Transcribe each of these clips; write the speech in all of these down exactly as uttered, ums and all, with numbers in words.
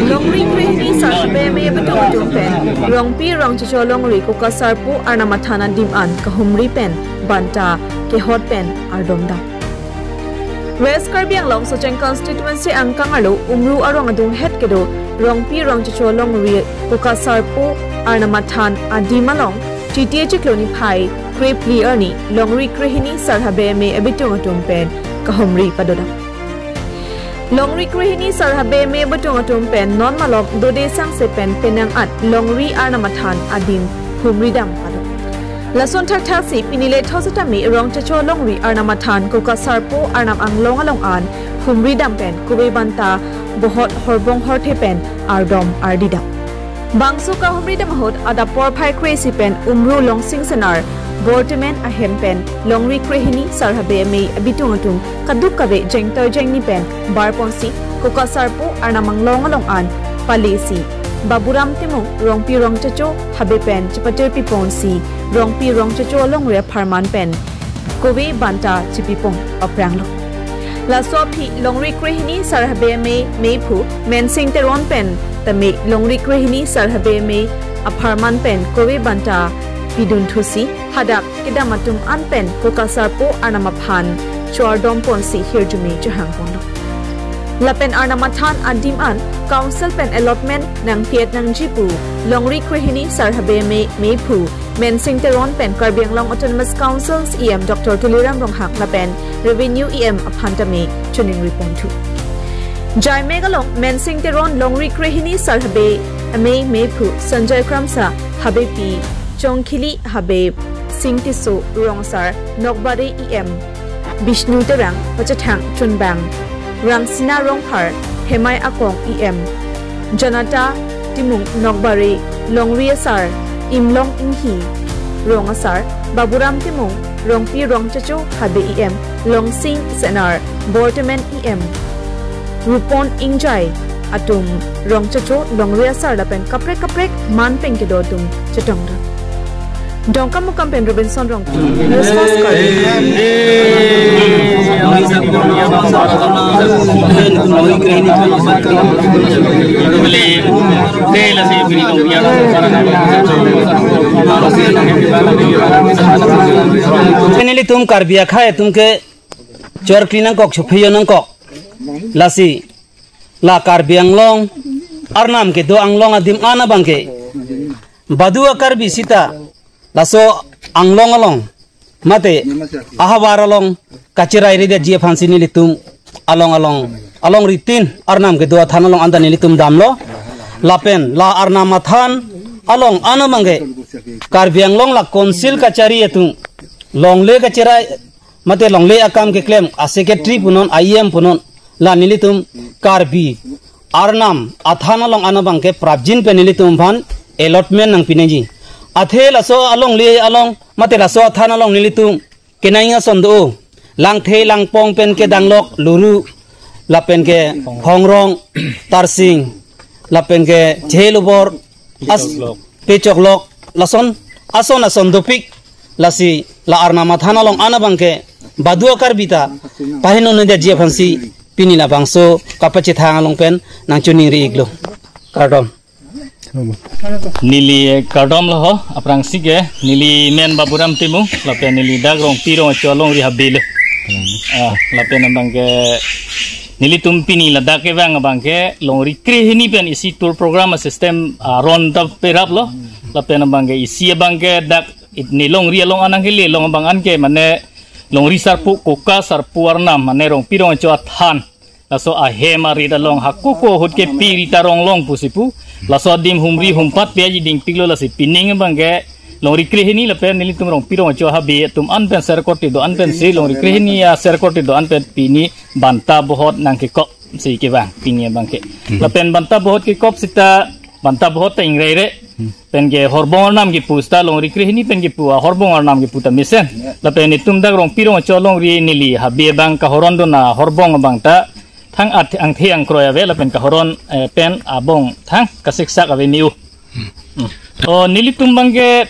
Longri krehini Sar Habe Amei abitung atum pen Rongpi Rongchocho Longri Kokasarpo Arnam Athan adim an kahumri pen banta kehot pen ardom dam. West Karbi Anglong Socheng Constituency angkang arlo Umru arong adunghet kedo Rongpi Rongchocho Longri Kokasarpo Arnam Athan adim along T T A chiklo niphai krepli arni Longri krehini Sar Habe Amei abitung atum pen kahumri padodam. Longri krehini Sar Habe Amei abitung atum pen non malom dode sangse pen penang at Longri Arnam Athan adim humri dam padodam. Lason thakthak si pini le thositame Rongchocho Longri Arnam Athan Kokasarpo Arnam Anglong along an humri dam pen kove banta bohot horbong horthe pen ardom ardi dam. Bangso kahumri dam ahut adap porphai kre-isi pen Umru Longsing Senar Bortemen ahem pen Longri krehini Sar Habe Amei abitung atum kaduk kave jengtoi jengni pen barponsi Kokasarpo Arnam Anglong along an pale si Baburam Timung Rongpi Rongchocho Habe pen chepachirpi ponsi Rongpi Rongchocho Longri apharman pen kove banta chipipon aphranglo. Laso aphi Longri krehini Sar Habe Amei meiphu Mensing Teron pen tame Longri krehini Sar Habe Amei apharman pen kove banta pidunthusi hadak kedam atum an pen Kokasarpo Arnam aphan choardom ponsi hirjume chohang ponlo. Lapen Arnam Athan adim an Council pen allotment nangpi-et nangji pu Longri krehini Sar Habe Amei meiphu Mensing Teron pen Karbi Anglong Autonomous Council E M Doctor Tuliram Ronghang lapen Revenue E M aphan tame choningri ponthu. Jaimek along Mensing Teron Longri krehini Sar Habe Amei meiphu Sanjay Kramsa, Habepi Chongkhili, Habe Sing Tisso, Rongsar Nokbare, E M Bishnu Terang, Pachethang Chunbang, Rangsina Rongphar, Hemai Akong, E M Janata Timung, Nokbare Longri asar Imlong Inghi, Rong asar Baburam Timung, Rongpi Rongchocho Habe, E M Longsing Senar Bortemen, E M Rupon Ingjai atum Rongchocho Longri asar lapen kaprek kaprek man pen kedo atum chetongdun. Dongkamukam pen Robinson Rongpi, News Fast Karbi. Nelitum Karbi akhei atum ke chor kli nangkok, chopheyo nangkok. Lasi la Karbi Anglong arnam kedo Anglong adim an abangke badu a-Karbi sita laso Anglong along mate ahavar along kacherai ridetji aphansi nelitum along along alongri tin arnam kedo athan along anta nelitum damlo. Lapen la Arnam Athan along an abangke Karbi Anglong la Council kachari atum, longle kacherai mate longle akam keklem a-secretary punon, a-E M punon, la nelitum Karbi Arnam Athan along an abangke prapjin pen nelitum aphan allotment nangpinangji. Athe laso alongle along mate laso athan along nelitum kenang ason do. Langthe langpong pen kedanglok luru, lapen ke hongrong tarsing, lapen ke chelubor as pechoklok, lason ason ason dopik. Lasi la Arnam Athan along an abangke badu a-Karbi ta pahinone detji aphansi pini labangso kapachethang along pen nangchoningri-iklo. Kardom. Neli kardom lo ho, aphrangsi ke neli men Baburam Timung, lapen neli dak Rongpi Rongchocho Longri Habe le. Ah, lapen abangke nelitum pini ladak kevang abangke Longri krehini pen isi tour program system, ah, ron ta perap lo. Lapen abangke isi abangke dak it ne Longri along anang kele long abang anke mane Longri Sarpo Kokasarpo Arnam mane Rongpi Rongchocho Athan. Laso ahem arit along hako ko ahut ke piri ta ronglong pusi pu. Laso adim humri humpat pe aji dingpiklo lasi pining abangke Longri krehini lapen nelitum Rongpi Rongchocho Habe atum an pen serkot do an pensi Longri krehini a-serkot do an pen pini banta bohot nangkekok si kevang pini abangke. Lapen banta bohot kekok sita banta bohot ta ingreire. Pen ke horbong arnam kepu sita Longri krehini pen kepu a-horbong arnam kepu ta mesen. Lapen itum dak Rongpi Rongchocho Longri neli Habe abang kahoron dun a-horbong abang ta thang at angthe angkroi ave lapen kahoron, eh, pen abong thang kasiksak ave miu. Hmm. O nelitum abangke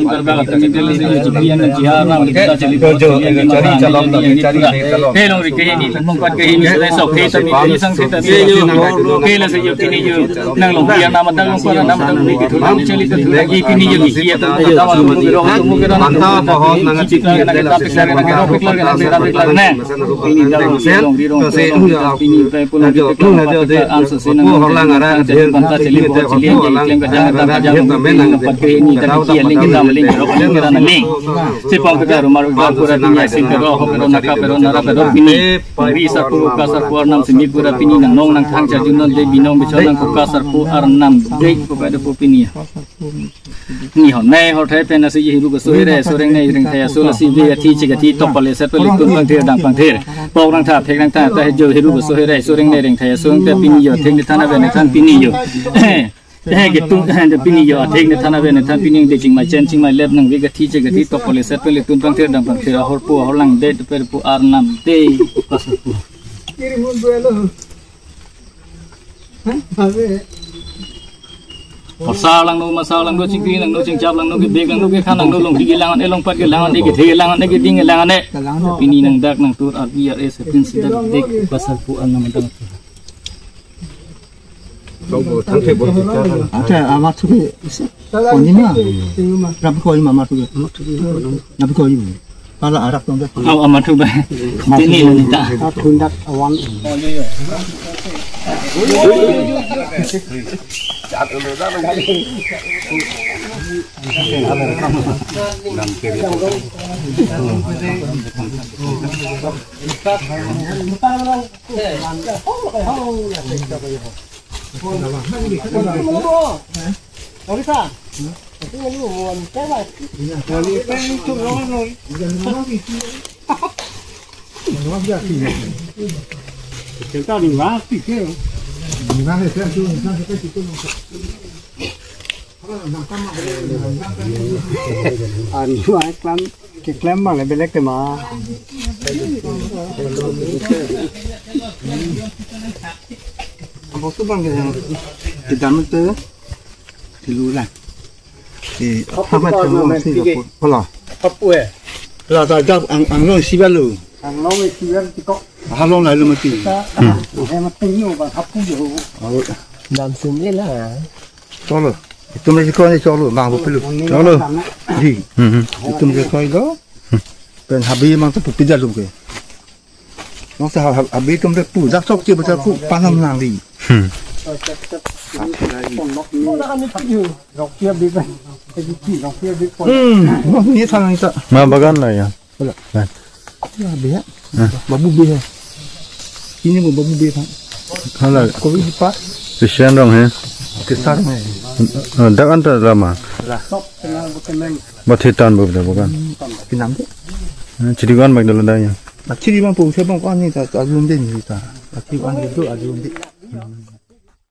tum karbak atum ni pele si yo chipli an nang chihar nang kita chali jo, jo, chali an chari chalon, chari chalon. He longri ke ni tum mongpat ke ni sore sok ke tami ke sang ke tami. He la si yo pini yo nang longri an nama tang longpat nama tang ni ke thu nang chali ke thu lagi pini yo ni ya tang tama tum ke rong tum ke rong anta bahon nang chipli an nang kita peklar nang kita peklar nang kita peklar ne. Pini dal rong rong pini pe pulang kita peklar an so si nang horlang ara dia banta chali bo chali klem ka jang ta ka jang pini pat ke ni ta ki aling kita maling ro aling kita nang ling. Si pong ke rumah rumah pura pini asin ke ro ho ke ro naka ke ro nara ke ro pini. Ri sarpo ka sarpo arnam simi pura pini nang nong nang thang charjun non de binong bichon nang ka sarpo arnam de ko ka de po pini. Ni hon nai hor thai pen asi hiru ko sohire soreng nai reng thai aso lasi de athi chik athi tok pale set pale tun pangthir dang pangthir. Pok rang tha phek rang tha ta he jo hiru ko sohire soreng nai reng thai aso te pini yo thek ni thana ben than pini yo. He ke tung he de pini yo thek ni thana ben than pini de chingmai chen chingmai lep nang ve athi chik athi tok pale set pale tun pangthir dang pangthir ahor po ahor lang de pe po arnam de ko ka sarpo. Orsa langno, masa langno, chingkri langno, chingchap langno, kebek langno, kekhan langno, longri ke lang-an e, longpat ke lang-an e, kethe ke lang-an e, keding ke lang-an e. Pini nang dak nang tur arbi ar e sepin sidak dek pasal pu an namandang. Ante amat suki isi. Konima. Rabi konima amat suki. Rabi konima. Pala arak tong dak. Aw amat suki. Tini nita. Atundak awan. Anu aklam keklem bang le belek tema. Abang tu bang ke kedam tu. Tilu la. Eh, hamat tu si pula. Hapu eh. La ta jak ang ang long si balu. Ang long si balu tiko. Halong lalu mati. He mati nyo ba hapu jo. Dam sum le la. Cholo. Itum le koi cholo, mang bo pelu. Cholo. Di. Hmm. Itum le koi lo. Pen habi mang tu pupida lu ke. Nong sa hab-, habi itum le pu, jak sok che betul pu, panam nang di. Hmm. Hmm. Nong ni sana ita. Ma bagan la ya. Wala. Nah. Ya, biya. Hah? Babu biya. Ini mo babu biya, Pak. Hala. Kopi di, Pak. Christian rong he. Christian rong he. Oh, dak anta lama. Lah. Bat hitan bu dah bukan. Pinam tu. Eh, jadi kan bagi dulu dah ya. Akhiri bang po, se bang ko ani ta, ta alun de ni ta. Akhiri bang do alun de.